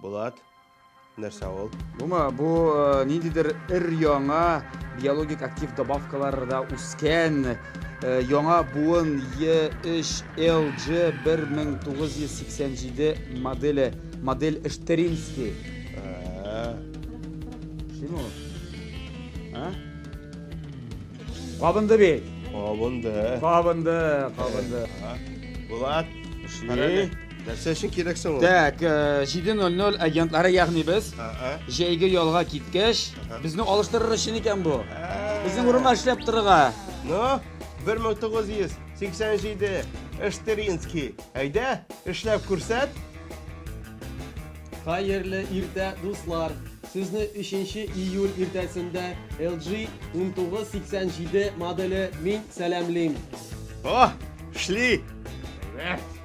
Булат, нәрсә ул? Бумы, бу э, ниндидер өр-яңа биологик актив добавкаларда үскән э, яңа буын E3LG 1987 моделе, модель Эштеринский. Ә, Шуны ул? А? Кабынды бит. Кабынды. Кабынды, кабынды. Булат, Эшли. Нәрсә өчен кирәк соң ул? Так, 7.00 агентлары, ягъни без җәйге ялга киткәч, безне алыштырыр өчен икән бу. Безнең урынга эшләп торырга. Ну, 1987 Эштеринский. Әйдә, эшләп күрсәт. Хәерле иртә, дуслар! Сезне 3 июль иртәсендә LG 1987 моделе мин сәламлим. О, шли! Әйбәт.